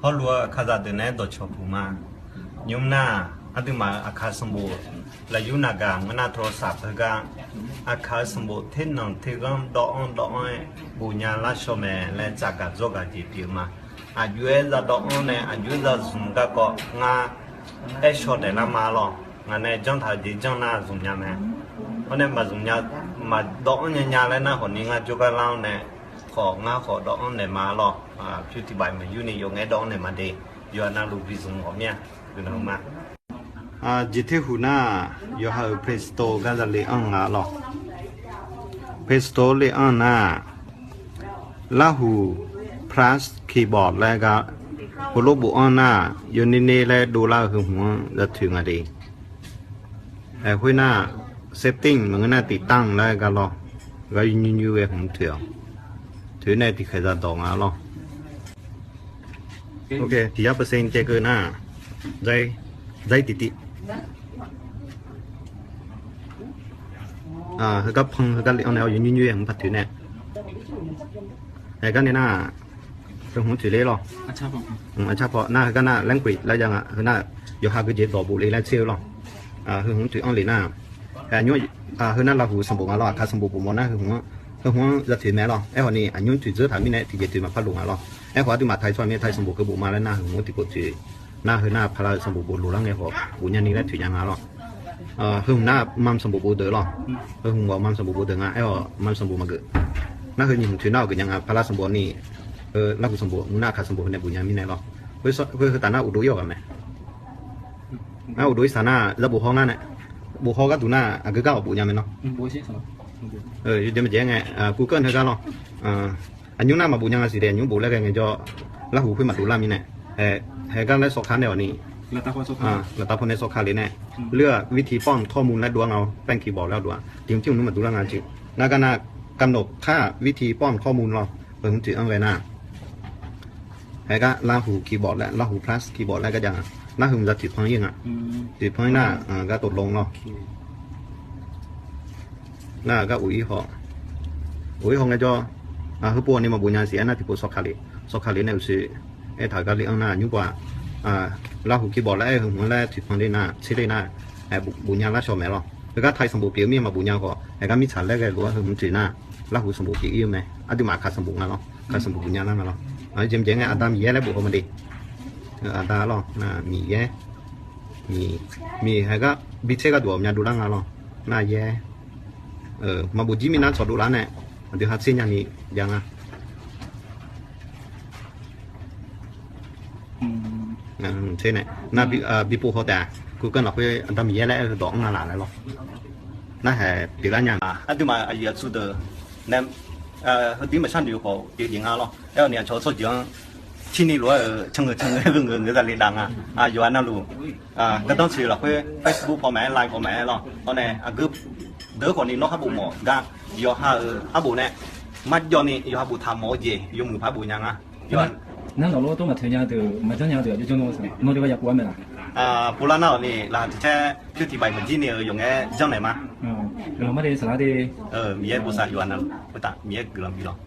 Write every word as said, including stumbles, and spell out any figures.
Hawrluf-eu aqkaqzaq deuq naeq-aer dawqcawq puq ma. Nymr nar-aq, aqduimaf-euq aqkaq sanqbof lafyur naqgaq ngeur nar tawsaq peugar, aqkaq-eu sanqbof ternanq terghanr dawv-anr dawv-anr-aer bofnya lar shaw mae laer tsafgaq dzawrgaq jeq pyeuf ma. Aqjox-aer za dawv-anr nae aqjox-aer za zmq garkawv ngar aer shaw daef lar ma lawq. Ngaq nae janr taq-eu jeq janr nar zmq nya mae. Hawr nae maqzmq nya, maqdawv-anr nya nya laer nar khawfni ngar jawrgar lar-anr nae khawf ngar khawf dawv-anr naeq ma lawq. Pyur tiq baif maqyur ni yawf ngaer dawv-anr naeq ma de. Yawqha navluf bi zmq ghawq mir-a. Guiqlanq ma. Jeq terhuq nar-aq, yawqha-euq Play Store gar za le-anr nga lawq. Play Store le-anr nar-aq, Larhu Plus Keyboard laer gar heulof bof-anr nar-aq, yawner ner laer dovlar-eu heu hmq-anr za toeq nga de. Khoernar-aq, setting maqngeur nar tiqtanq laer gar lawr, gar yur nymr nymr ghae hmq toeq-awq. Toeq nae tiqkhaeq za dawq nga lawr. Tiq yar percent caev keuv nar, dzair tiqtiv. Heugar pan heugar le-anr nae-awr yur nymr nymr ghae hmq par toeq nae. Aergar nae nar, heu hmq toeq ler lawr. Aqcar paw nar heugar nar language laer ya nga, heu nar yawqha geujeq dawq bof le laer tser-eu lawr. Heu hmq toeq-anr le nar, aqnymr, heu nar Larhu sanqbof nga lawr, aqkaq sanqbof bof mawf nar heu hmq-anr, heu hmq-anr za toeq mae lawr. Aerkhawfni aqnymr toeq dzeur taq mirnae tiqjeq toeq maqpar loq nga lawr. Aerkhawf aqduimaf taq-ir tsawrhaq mirnae taq-ir sanqbof keuv bof ma laer nar heu hmq-anr tiqpov toeq nar, heu nar paqlar-euq sanqbof bof loq lar ngae khawf bofnya ni laer toeq nya nga lawr. Heu hmq nar mam sanqbof bof deuq lawr. Heu hmq khawf mam sanqbof bof deuq nga. Aerkhawf mam sanqbof maqgeuf. Nar heu nyiq hmq toeq nar-awq geuf nya nga, paqlar sanqbof ni, Larhu sanqbof mr nar aqkaq sanqbof heu nae bofnya mirnae lawr. Khoer heu taf nar uqdov ir-awq ghaq mae. Nar uqdov ir saq nar za bof haw ngar nae, bof haw gharduq nar aqgeu gar-awq bofnya mae nawr. Yawjeq maqjeq-aer ngae, Google heugar lawr. Aqnymr nar maqbof nya nga siq de, aqnymr bof laer ghae ngaejawr, Larhu khoer maqdov lar mirnae, haegar laer sawv kar nae-awq ni, laftav paw nae sawv kar le nae, เลือกวิธีป้อนข้อมูล laer dov-ar nga-awr แป้นคีย์บอร์ด laer dov-a, tiq hmq tiq hmq nmr maqdov lar nga jeq. Nar gar nar กำหนดค่าวิธีป้อนข้อมูล lawr, heu hmq toeq-anr ghae nar, haegar Larhu keyboard laer, Larhu Plus keyboard laer gar jav nga. Nar heu hmq za toeq pan ir nga. Toeq pan ir nar, gar tov lawr lawr. Nar gar of ir haw, of ir haw ngaejawr, heupov ni maqbof nya siq-aer nar tiqpov sawv kar le, sawv kar le nae uqshoe aertaq-euq gar le-anr nar nymr pov-aq, Larhu keyboard laer aer-eu heu hmq-anr laer toeq pan le nar tser le nar, bofnya lar shaw mae lawr. Heugar taq-ir sanqbof pyeuf mir maqbof nya khawf, haegar mirtsaq laer ghae lof-aer heu hmq toeq nar, Larhu sanqbof pyeuf ir-eu mae. Aqduimaf aqkaq sanqbof nga lawr, aqkaq sanqbof bofnya lar nga lawr. Jeq maqjeq ngae aqda Miqyaer laer bof haw ma de. Aqda lawr, Miqyaer, Miq, Miq haegar bi tser gharduq ghawqmya dovlar nga lawr. Nar yaer, maqbof jir mirnae tsawq dovlar nae, aqdui ha tser nya ni jav nga. Tser nae, nar bi pov haw taef-a. Google lafkhoer aqda Miqyaer laer aer-eu dawq-anr nga laf laer lawr. Nar haeq pyeuflar nya-a. Aqduimaf aqyuif aqtsu deuq nae, heudeuq maqshar noeq-eu khawf pyeuf jeq nga lawr. Aer-awq ni aqcawq-eu tsawrjeuq-anr cirni lof-aer-euq can ngeur can ngeur-eu ngeur ngeur za le dav nga. Yawqha navluf, gardanr tsoeq lafkhoer Facebook paw maqaer, Line paw maqaer lawr. Hawr nae aqgeu deuq khawf ni nawr har bof mawf gar, yawqha-euq har bof nae marjawv ni yawqha boftaq mawf-eu jeq yawmuiq paq bof nya nga. Nar nawq lof-aer tov maqtoeq nya deuq maqjanr nya deuq aqjox janr nawr-a, nawr jawrgar ya pov-ar mae laf? Pov lar nar-awq ni laf tiq caer pyur tiq baif maqjir ni-euq yawf ngae janr naeq ma. Guiqlanq ma de saqlar de. Miqyaer bosav yawqha navluf khoertav Miqyaer guiqlanq bif lawq.